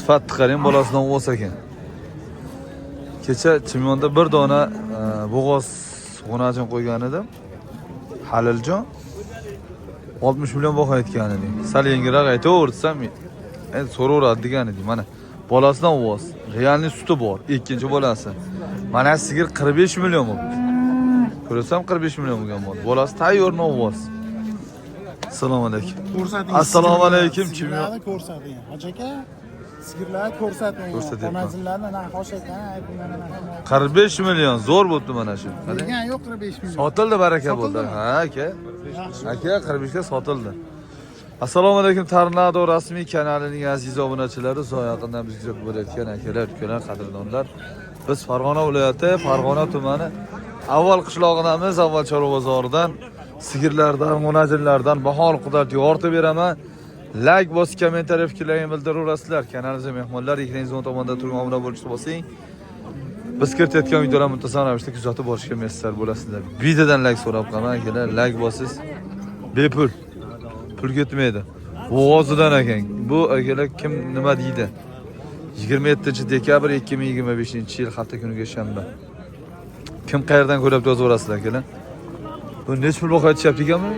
Sifatni qarang, bolasidan o'z ekan. Kecha Chimyonda bir dona bo'g'oz g'unajin qo'ygan edim. Haliljon 60 million baho aytgan edik. Sal yengilroq aytaver desam, endi so'raveradi degan edik. Mana bolasidan ovoz. Реальный suti bor. Ikkinchi bolasi. Mana sigir 45 million bo'libdi. Ko'rasam 45 million bo'lgan bo'ldi. Bolasi tayyor ovoz. Assalomu alaykum. Ko'rsating. Assalomu alaykum, Sigirlarni ko'rsating. Hoji aka, sigirlarni ko'rsating. Ko'rsatyapman. Onazinlarni narxi ekan, aytib 45 million zo'r bo'libdi mana shu. Qarang. Degan yo'q, 45 million. Sotildi, baraka bo'ldi. Sotildimi? Ha, aka. Yaxshi. Aka, 45 ga sotildi. Assalomu alaykum, Tornado rasmiy kanalining aziz obunachilari, uzoq yaqindan bizni kuzatib borayotgan akalar, ukalar, qadrdonlar. Biz Farg'ona viloyati, Farg'ona tumani Avval qishlog'idamiz, Avval chorva bozoridan sigirlardan, munajillardan bahor qudrat yoritib beraman. Layk bosib, kommentariy fikrlaringizni bildiraverasizlar. Kanalimizga mehmonlar, ekraningiz o'ng tomonida turgan obuna bo'lishni bosing. Biz kiritayotgan videolar muntazam ravishda kuzatib borishga muyassar bo'lasizlar. Bittadan layk so'rab qolaman, akalar, layk bosiz. Bepul. Pul ketmaydi. Bo'g'ozidan ekan. Bu akalar kim nima deydi? 27 dekabr 2025 yil, hafta kuniga shanba. Kim qayerdan ko'ryapti, yozib yuborasizlar, akalar. Bu necha pul baho aytishyapti ekanmi?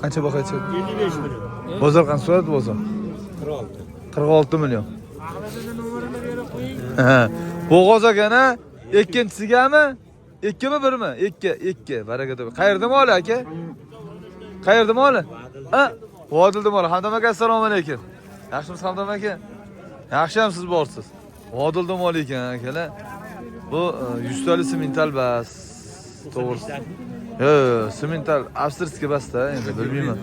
Qancha baho aytishyapti? 55 million. Bozor qancha so'radi bozor? 46. 46 million. Bo'g'oz ekan, ha? Ikkinchisigami? Ikkimi, birmi? Ikki, ikki. Baraka toping. Qayerda moli, aka? Qayerda moli? Ha? Vodilda moli. Hamdam aka, assalomu alaykum. Yaxshimisiz, Hamdam aka? Yaxshi ham siz borsiz. Vodilda mol ekan, akalar. Bu 100 tali simental bas. To'g'risi. Yo'q, simental австрийский basda, endi bilmayman.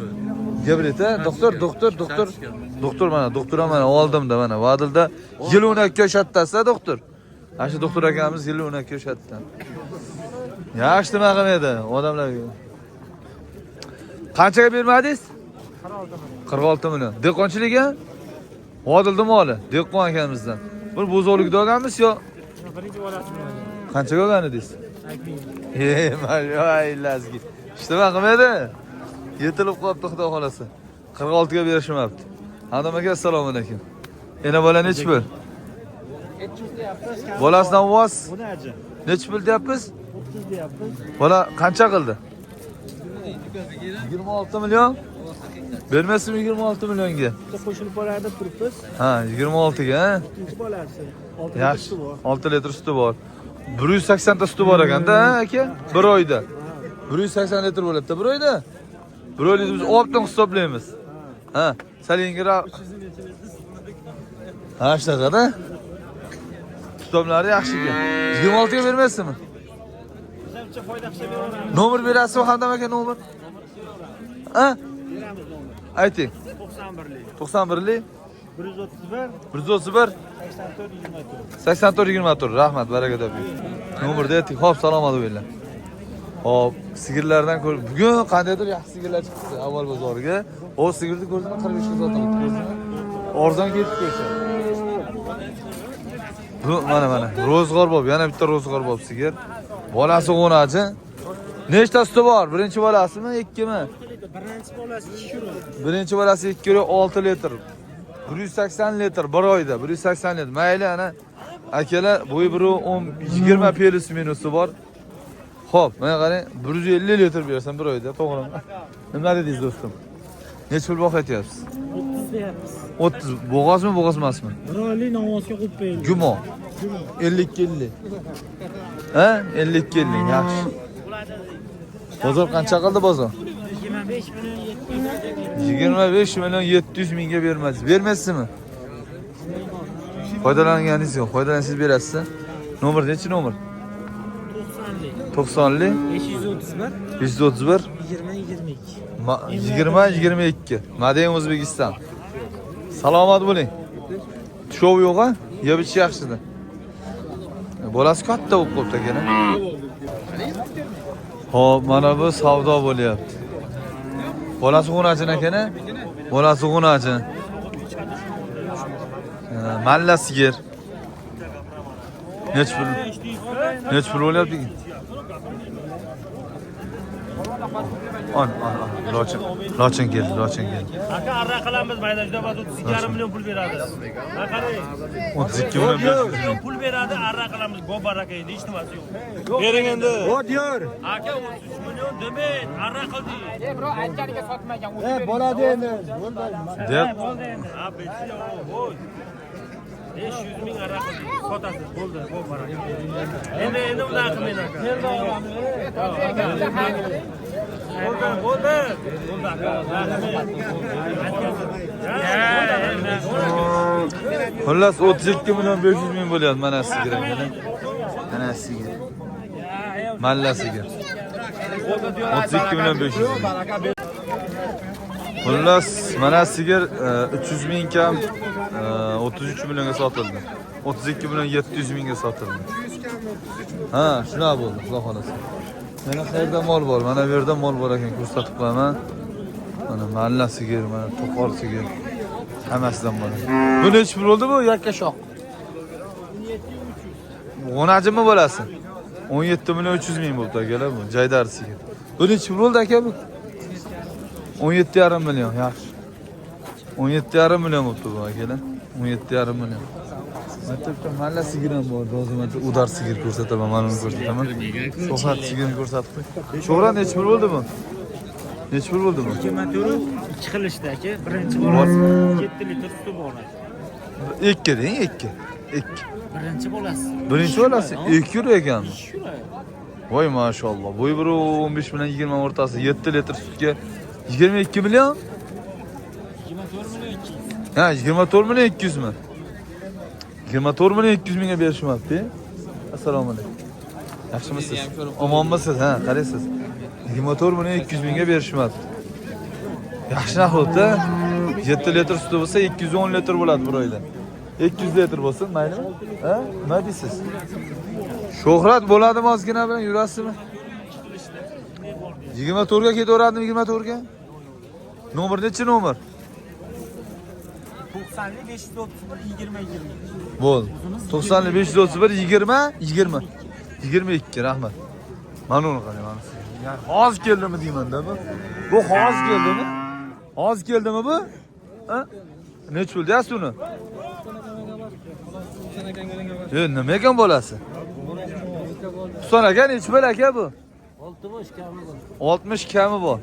Gibrid, ha? Doktor, doktor, doktor. Doktor, mana, doktor ham mana oldimda, mana Vodilda yil 12 yosh, doktor. Ana shu doktor akamiz yil 12 yoshda. Yaxshi, nima qilmaydi odamlarga. Qanchaga bermadingiz? 46 million. Dehqonchilik, a? Vodilda moli. Dehqon akamizdan. Bir bo'zovlikda olganmiz yo? Birinchi bolasi. Qanchaga olgan edingiz? Maylazki. Ishlama qilmaydi. Yetilib qolibdi, xudo xolasa. 46 ga berishmabdi. Hamdam aka, assalomu alaykum. Ena bola nechi pul? Bolasidan ovoz. Bunachi. Nechi pul deyapmiz? 30 deyapmiz. Bola qancha qildi? 26 million. Bermaysizmi 26 millionga? Bitta qo'shilib boradi deb turibmiz. Ha, 26 ga, ha? Ikkinchi bolasi. 6 Yaxshi. suti bor. 6 litr suti bor. 180 ta suti bor ekanda, ha, aka? Bir oyda. 180 litr bo'ladi bir oyda. Bir oylik biz оптом hisoblaymiz. Ha, sal yengilroq. Ha, shunaqada. Tutomlari yaxshi ekan. 26 ga bermaysizmi? Bizamcha foyda qilsa beraveramiz. Nomer berasizmi, Hamdam aka, nomer? Ha? Beramiz nomer. Ayting. 91lik. 91lik 131 131 84 24. 84 24. Rahmat, baraka toping. Nomerda aytdik. Xo'p, salomat bo'linglar. Xo'p, sigirlardan ko'r. Bugun qandaydir yaxshi sigirlar chiqdi avval bozoriga. O sigirni ko'rdingmi, 45 ga sotilibdi, ko'rdingmi? Arzon ketib ko'rsa. Bu mana, mana ro'zg'or bob, yana bitta ro'zg'or bob sigir. Bolasi o'nachi. Nechta suti bor? Birinchi bolasimi, ikkimi? Birinchi bolasi 2 kilo. Birinchi bolasi 2 kilo 6 litr. 180 litr bir oyda, 180 litr. Mayli, ana akalar, bo'yi 1.10 20 плюс minusi bor. Xo'p, mana qarang, 150 litr bersam bir oyda, to'g'rimi? Nima dedingiz, do'stim? Necha pul baho aytyapsiz? 30 deyapmiz. 30. Bo'g'ozmi, bo'g'oz emasmi? Bir oylik novvosga qo'yib qo'yildi. Gumo. 52 50. Ha? 52 50, yaxshi. Bozor qancha qildi bozor? 25 million 700. 25 million 700 mingga bermaysiz. Bermaysizmi? Foydalanganingiz yo'q. Foydalansangiz berasiz. Nomer nechi nomer? 90lik. 90lik 531 531 20 22. 20 22. Made in O'zbekiston. Salomat bo'ling. Tushov yo'q, a? Yeb ichish yaxshida. Bolasi katta bo'lib qolibdi ekan. Xo'p, mana bu savdo bo'lyapti. Bolasi g'unachin ekan, a? Bolasi g'unachin. Malla sigir. Nechi pul? Nechi pul bo'lyapti ekan? On, on, on. Lochin, lochin keldi, lochin keldi. Aka arra qilamiz, mayda juda 32,5 million pul beradi. Ha qarang. 32 million 500 ming. Pul beradi, arra qilamiz. Bu baraka endi hech nimasi yo'q. Bering endi. Aka 33 million demang, arra qildik. Bo'ladi endi. Deb Ha, besi yo'q, voy. 500 ming arra qildik. Sotasiz, bo'ldi, bu baraka. Endi endi unaqa qilmang aka. Bo'ldi, bo'ldi. Bo'ldi aka. Xullas 32 million 500 ming bo'lyapti mana sigir akalar. Mana sigir. Malla sigir. 32 million 500 ming. Xullas mana sigir 300 ming kam 33 millionga sotildi. 32 million 700 mingga sotildi. Ha, shunaqa bo'ldi, xudo xolasa. Mana qayerda mol bor? Mana bu yerda mol bor ekan, ko'rsatib qo'yaman. Mana malla sigir, mana to'qol sigir. Hammasidan bor. Bu nechi pul bo'ldi bu yakka shox? G'onajimi bolasi? 17 million 300 ming bo'ldi akalar bu jaydari sigir. Bu nechi pul bo'ldi aka bu? 17,5 million, yaxshi. 17,5 million bo'ldi bu akalar. 17,5 million. Mana bitta malla sigir ham bor. Hozir mana udar sigir ko'rsataman, mana uni ko'rsataman. Shuhrat sigirini ko'rsatib qo'y. Shuhrat nechi pul bo'ldi bu? Nechi pul bo'ldi bu? 24 2 xil ishda aka. Birinchi bolasi 7 litr suti bor aka. 2 deng, 2. 2. Birinchi bolasi. Birinchi bolasi 2 yil ekanmi? Shura. Voy maşallah. Bo'yi bir 15 bilan 20 o'rtasi 7 litr sutga 22 million? 24 million 200. Ha, 24 million 200 mi? 24 million 200 mingga berishmabdi. Assalomu alaykum. Yaxshimisiz? Omonmisiz? Ha, qaraysiz. 24 million 200 mingga berishmabdi. Yaxshi narx bo'ldi. 7 litr suti bo'lsa 210 litr bo'ladi bir oyda. 200 litr bo'lsin, maylimi? Ha? Nima deysiz? Shuhrat bo'ladimi ozgina bilan yurasizmi? 24 ga ketaveradimi 24 ga? Nomer nechi nomer? 90 531 20 20. Bo'ldi. 90 531 20 20 22 rahmat. Mana uni qarang, mana sizga. Yani hozir keldimi deyman-da bu. Bu hozir keldimi? Hozir keldimi bu? Ha? Nechi pul deyapsiz uni? Nima ekan bolasi? Husan aka nechi pul aka bu? 60 kami bor. 60 kami bor.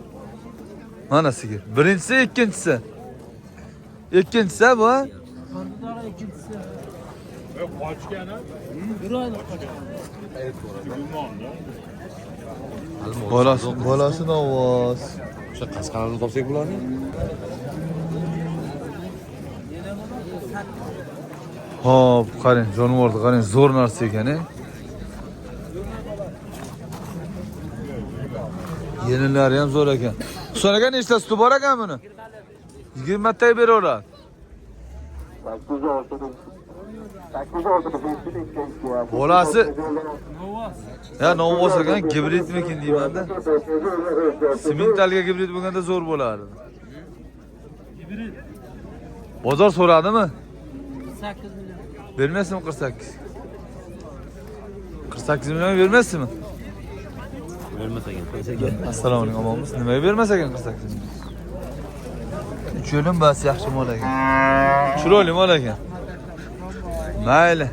Mana sigir. Birinchisi, ikkinchisi. Ikkinchisi bu. Ha? İkincisi. Bolasi, bolasi ovoz. O'sha qasqalarni topsak bularni. Hop, qarang, jonivorni qarang, zo'r narsa ekan, e. Yelinlari ham zo'r ekan. Husan aka nechta suti bor ekan buni? 20 ta beraveradi. Bolasi ya novvos ekan, gibridmikin deyman-da. Simentalga gibrid bo'lganda zo'r bo'lardi. Bozor so'radimi? 8 million. Bermaysizmi 48? 48 million bermaysizmi? Bermas ekan. Assalomu alaykum, omonmisiz? Nimaga bermas ekan 48 million? Uch yo'lim bas yaxshi mol ekan. Chiroyli mol ekan. Mayli.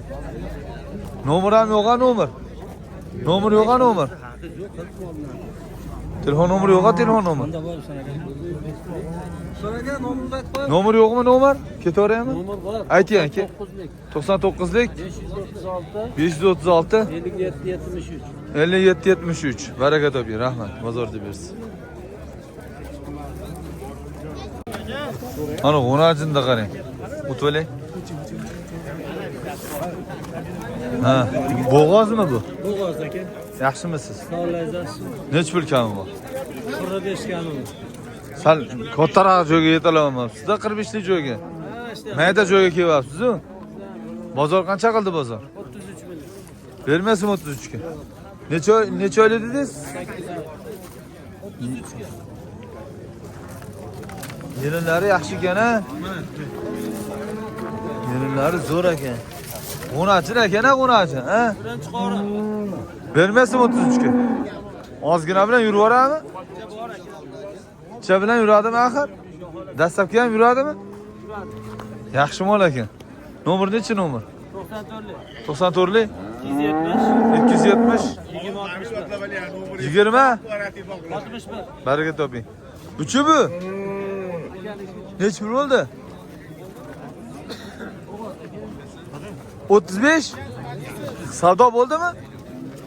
Nomer ham yo'q-a nomer? Nomer yo'q-a nomer? Telefon nomeri yo'q-a telefon nomer? Nomer yo'qmi nomer? Ketaveraymi? Nomer bor. Ayting aka. 9lik 99lik 536 536 57 73. 57 73. Baraka toping, rahmat. Bozorda bersin. Ana g'o'najinda qarang. O'tib. Ha, bo'g'ozmi bu? Bo'g'oz aka. Yaxshimisiz? Sog'ligingiz. Nechi pul kami bor? 45 kami bor. Sal kattaroq joyga yetalamayapsiz-da, 45 lik joyga. Ha, işte Mayda joyga kelyapsiz-ku. Bozor qancha qildi bozor? 33 million. Bermaysizmi 33 ga? Necha necha oylik dedingiz? Yelinlari yaxshi ekan a? Yelinlari zo'r ekan. G'o'nachin ekan a g'o'nachin, a? Birinchi qori. Bermaysizmi 33 ga? Ozgina bilan yurib yuboradimi? Picha bilan yuradimi axir? Dastlabki ham yuradimi? Yuradi. Yaxshi mol ekan. Nomer nechi nomer? 94lik. 94lik 270 270 20 61. 20 61. Baraka toping. Buchi bu? Nechi pul bo'ldi? 35. Savdo bo'ldimi?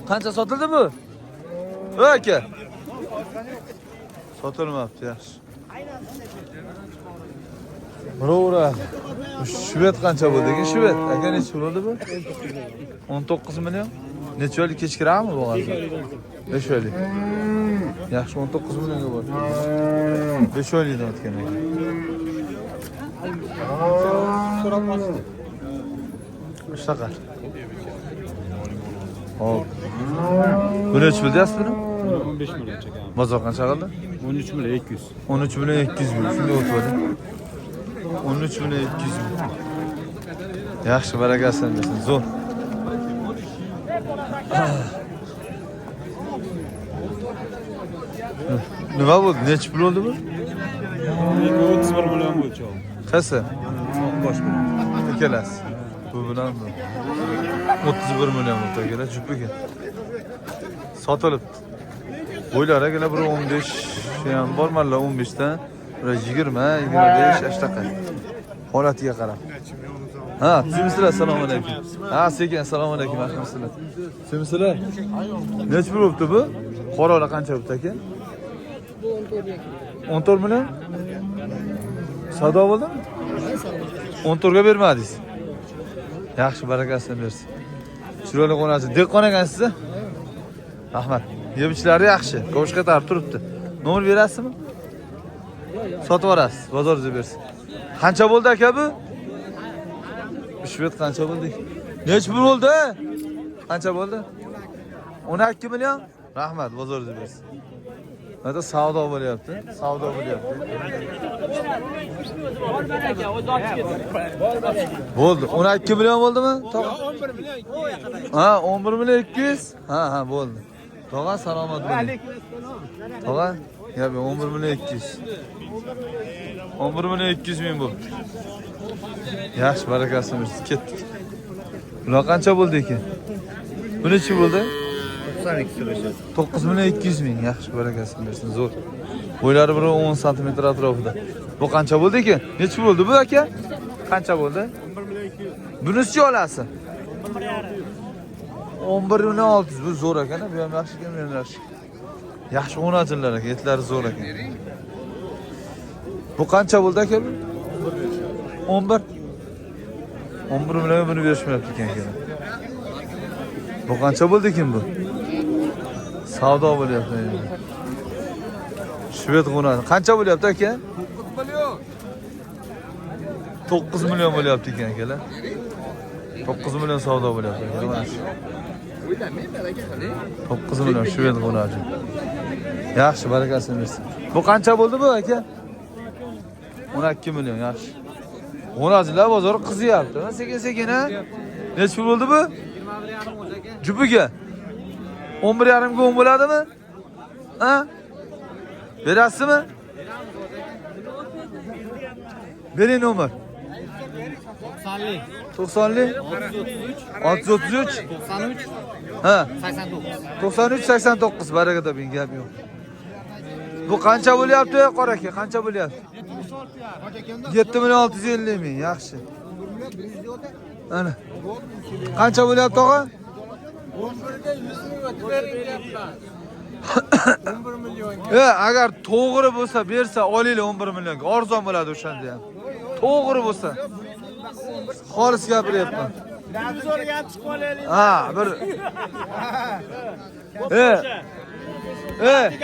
Qancha sotildi bu? Ey aka. Sotilmabdi, yaxshi. Ura. Shved qancha bo'ldi ekan? Shved. Aka nechi pul bo'ldi bu? 19 million. Necha oylik kechkiradimi bu hozir? 5 oylik. Yaxshi, 19 millionga bor. 5 oylikdan o'tgan ekan. Shunaqa. Hop. Bu nechi pul deyapsiz buni? 15 million chekamiz. Bozor qancha qildi? 13 million 200. 13 million 200 ming. Shunday o'tdi. 13 million 200 ming. Yaxshi, barakasini bersin. Zo'r. Nima bo'ldi? Nechi pul bo'ldi bu? 31 million bo'yicha oldim. Qaysi? Bosh bilan. Ikkalasi. Bu bilan bu. 31 million bo'ldi akalar, jup ekan. Sotilibdi. Bo'ylari akalar bir 15 ham bor, mana 15 dan bir 20, 25 shunaqa. Holatiga qarab. Ha, tuzimsizlar, assalomu alaykum. Ha, sekin, assalomu alaykum, yaxshimisizlar? Tuzimsizlar? Nechi pul bo'libdi bu? Qorola qancha bo'libdi aka? 14 million? Savdo bo'ldimi? 14 ga bermadingiz. Yaxshi, barakasini bersin. Chiroyli qo'nasi. Dehqon ekansiz. Rahmat. Yeb-ichlari yaxshi. Go'sht qatarib turibdi. Nomer berasizmi? Sotib yuborasiz. Bozoringizga bersin. Qancha bo'ldi aka bu? Shved qancha bo'ldi? Nechi pul bo'ldi? Qancha bo'ldi? 12 million? Rahmat, bozoringizga bersin. Mana savdo bo'lyapti. Savdo bo'lyapti. Bo'ldi. 12 million bo'ldimi? 11 million. Ha, 11 million 200. Ha, ha, bo'ldi. Tog'a salomat bo'ling. Tog'a, ya 11 million 200. 11 million 200 ming bo'ldi. Yaxshi, barakasini bersin. Ketdik. Bular qancha bo'ldi ekan? Bu nechi bo'ldi? 9 million 200 ming. Yaxshi, barakasini bersin. Zo'r. Bo'ylari bir 10 santimetr atrofida. Bu qancha bo'ldi ekan? Nechi bo'ldi bu aka? Qancha bo'ldi? 11 million 200. Bunisi olasi? 11 million 600. Bu zo'r ekan, bu ham yaxshi ekan, bu ham yaxshi. Yaxshi o'najinlar ekan, etlari zo'r ekan. Bu qancha bo'ldi aka bu? 11. 11 million buni berishmayapti ekan aka. Bu qancha bo'ldi ekan bu? Savdo bo'lyapti endi. Shved g'unani qancha bo'lyapti aka? 9 million. 9 million bo'lyapti ekan akalar. 9 million savdo bo'lyapti aka. Mana shu. 9 million shved g'unani. Yaxshi, barakasini bersin. Bu qancha bo'ldi bu aka? 12 million, yaxshi. G'unachilar bozori qiziyapti. Sekin-sekin ha. Necha pul bo'ldi bu? Jupiga. 11,5 ga 10 bo'ladimi? Ha? Berasizmi? Bering nomer. 90lik. 90lik 633 633 93 ha 89. 93 89. Baraka toping, gap yo'q. Bu qancha bo'lyapti, qora aka? Qancha bo'lyapti? 7 million 650 ming, yaxshi. Ana. Qancha bo'lyapti og'a? 11ga 100 ming o'tib bering deyapman. 11 millionga. Agar to'g'ri bo'lsa, bersa olinglar 11 millionga. Arzon bo'ladi o'shanda ham. To'g'ri bo'lsa. Xolis gapiryapman. Zo'rga chiqib olaylik. Ha, bir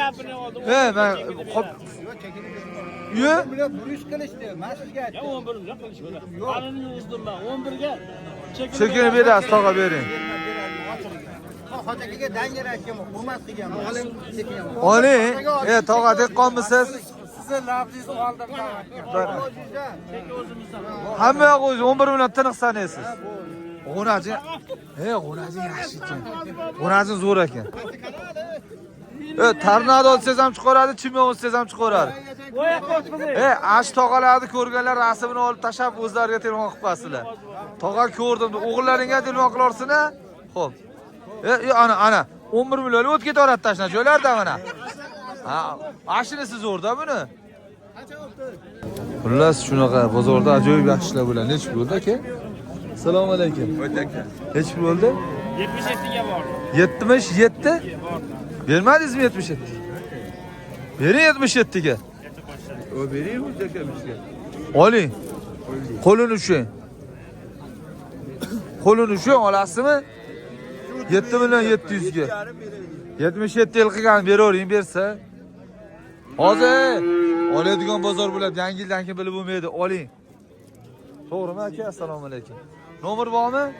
Gapini oldim. Men Yo, Burish qilishdi. Men sizga aytdim. 11 million qilish bo'ladi. Qalini yuzdim ben. 11 ga chekini berasiz, tog'a bering. Hoji akaga dangar aytganman, hurmat qilganman. Oling, sekin. Oling. Tog'a dehqonmisiz? Sizni lafzingizni oldim. Hamma yoq o'zi 11 million tiniq sanaysiz. G'o'nachi, g'o'nachi yaxshi ekan. G'o'nachi zo'r ekan. Tornado olsangiz ham chiqaradi, chimyon olsangiz ham chiqaradi. Ash tog'alarni ko'rganlar rasmini olib tashlab o'zlariga telefon qilib qo'yasizlar. Tog'a ko'rdim, o'g'illaringga telefon qilarsin a? Xo'p. Ana, ana 11 million o't ketaveradi tashna joylarda mana. Ha, ashinisi zo'rda buni. Xullas shunaqa bozorda ajoyib yaxshi ishlar bo'ladi. Necha bo'ldi aka? Assalomu alaykum. Necha bo'ldi? 77 ga bordi. 77? Bermadingizmi 77? Bering 77 ga. O vereyim mi bizga? Oling. Qo'lini ushlang. Qo'lini ushlang, olasizmi? 7 million 700 ga. 77 yil qilgan beravering bersa. Hozir oladigan bozor bo'ladi. Yangi yildan keyin bilib bo'lmaydi. Oling. To'g'rimi aka? Assalomu alaykum. Nomer bormi?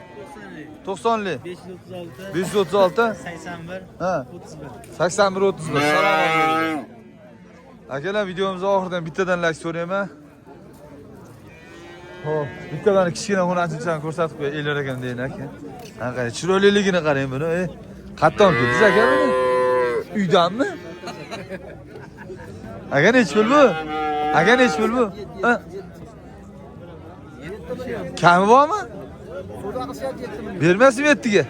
90lik. 536 536 81 Ha. 31. 81 31. Salom alaykum. Akalar, videomiz oxiridan bittadan like so'rayman. Xo'p, bittadan kichkina xonachimchani ko'rsatib qo'y, Elyor akam deyin aka. Ha, qarang, chiroyliligini qarang buni. Qayerdan olib keldingiz aka buni? Uydanmi? Aka nechi pul bu? Aka nechi pul bu? Ha? Kami bormi? Bermasmi 7ga?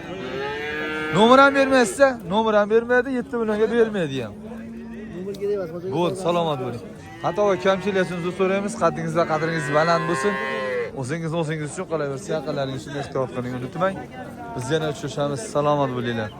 Nomer ham bermaysiz, nomer ham bermaydi, 7 millionga bermaydi ham. Bo'ldi, salomat bo'ling. Xato va kamchiliklarni so'raymiz. Qaddingiz va qadringiz baland bo'lsin. O'zingiz o'zingiz uchun qolaversa, yaqinlaringiz uchun ehtiyot qiling, unutmang. Biz yana uchrashamiz. Salomat bo'linglar.